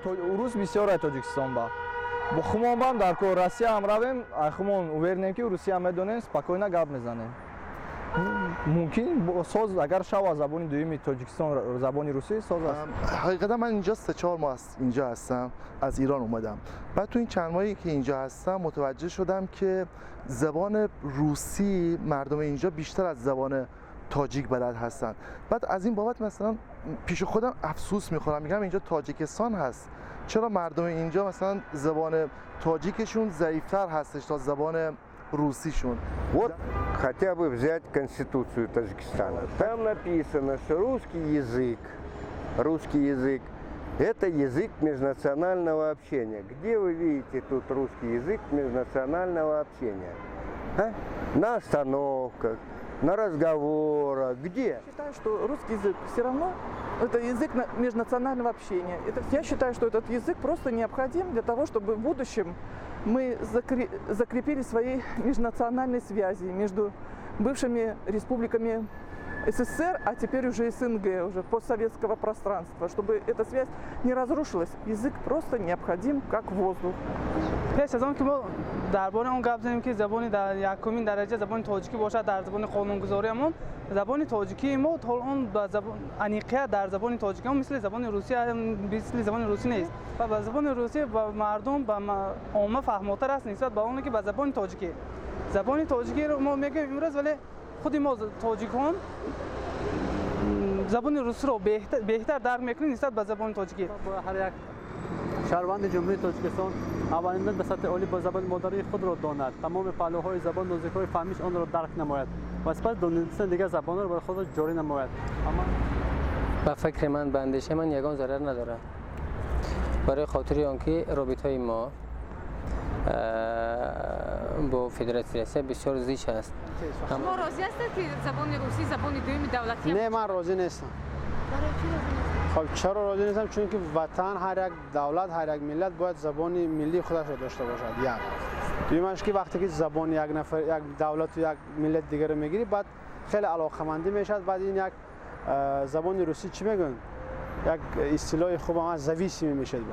Урус бисёр ай Тоҷикистон ба. Бо хумон бам дар кор Россия ҳам равем, ай хумон уверен ем, ки русия медонем, спокойно гап мезанем. Мумкин соз агар шава забони дуюми Тоҷикистон забони русӣ соз аст. حقیقتا من اینجا 3-4 ماه است اینجا هستم، از ایران اومدم. بعد تو این چند ماهی که اینجا هستم متوجه شدم که زبان روسی مردم اینجا بیشتر از زبان تاجیک بلد هستن. بعد از این بابت مثلا پیش خودم افسوس میخورم، میگم اینجا تاجیکستان هست، چرا مردم اینجا مثلا زبان تاجیکشون ضعیفتر هستش تا زبان روسیشون؟ Вот хотя бы взять Конституцию Таджикистана. Там написано, что русский язык – это язык межнационального общения. Где вы видите тут русский язык межнационального общения? А? На остановках, на разговорах. Где? Считаю, что русский язык все равно это язык межнационального общения. Это, я считаю, что этот язык просто необходим для того, чтобы в будущем мы закрепили свои межнациональные связи между бывшими республиками СССР, а теперь уже СНГ, уже постсоветского пространства, чтобы эта связь не разрушилась. Язык просто необходим, как воздух. Пеш аз он ки мо дар бораи он гап занем, ки забони дар якумин дараҷа забони тоҷикӣ бошад дар забони қонунгузориамон, забони тоҷикии мо то он ба забон аниқият дар забони тоҷикӣ мисли забони русия, мисли забони русӣ нест ва ба забони русӣ ба мардум, ба омма фаҳмотар аст нисбат ба оне ки ба забони тоҷикӣ. Забони тоҷикиро мо мегӯем имрӯз, вале худи мо тоҷикон забони русиро беҳтар дарк мекунем нисбат ба забони тоҷикӣ. Ҳар як шаҳрванди Ҷумҳурии Тоҷикистон аввалин ба сатҳи олӣ бо забони модарии худро донад, тамоми паҳлӯҳои забон, нозикиҳои фаҳмиш онро дарк намояд ва сипас донистани дигар забонро барои худ ҷорӣ намояд. Ба фикри ман, ба андешаи ман, ягон зарар надорад, барои хотири он ки робитаи мо бо Федератсияи Россия бисёр зич аст. Шумо розӣ ҳастед, ки забони русӣ забони дуюми давлатӣ? Не, ман розӣ нестам. Барои чӣ розӣ нестед? Хоб, чаро розӣ нестам? Чунки ватан, ҳар як давлат, ҳар як миллат бояд забони миллии худашро дошта бошад. Як дуюмаш ки вақте ки забони як нафар, як давлату як миллати дигарро мегирӣ, баъд хеле алоқамандӣ мешавад. Баъд ин як забони русӣ чӣ мегӯянд, як истилоҳи хубам аст, зависимый мешавад.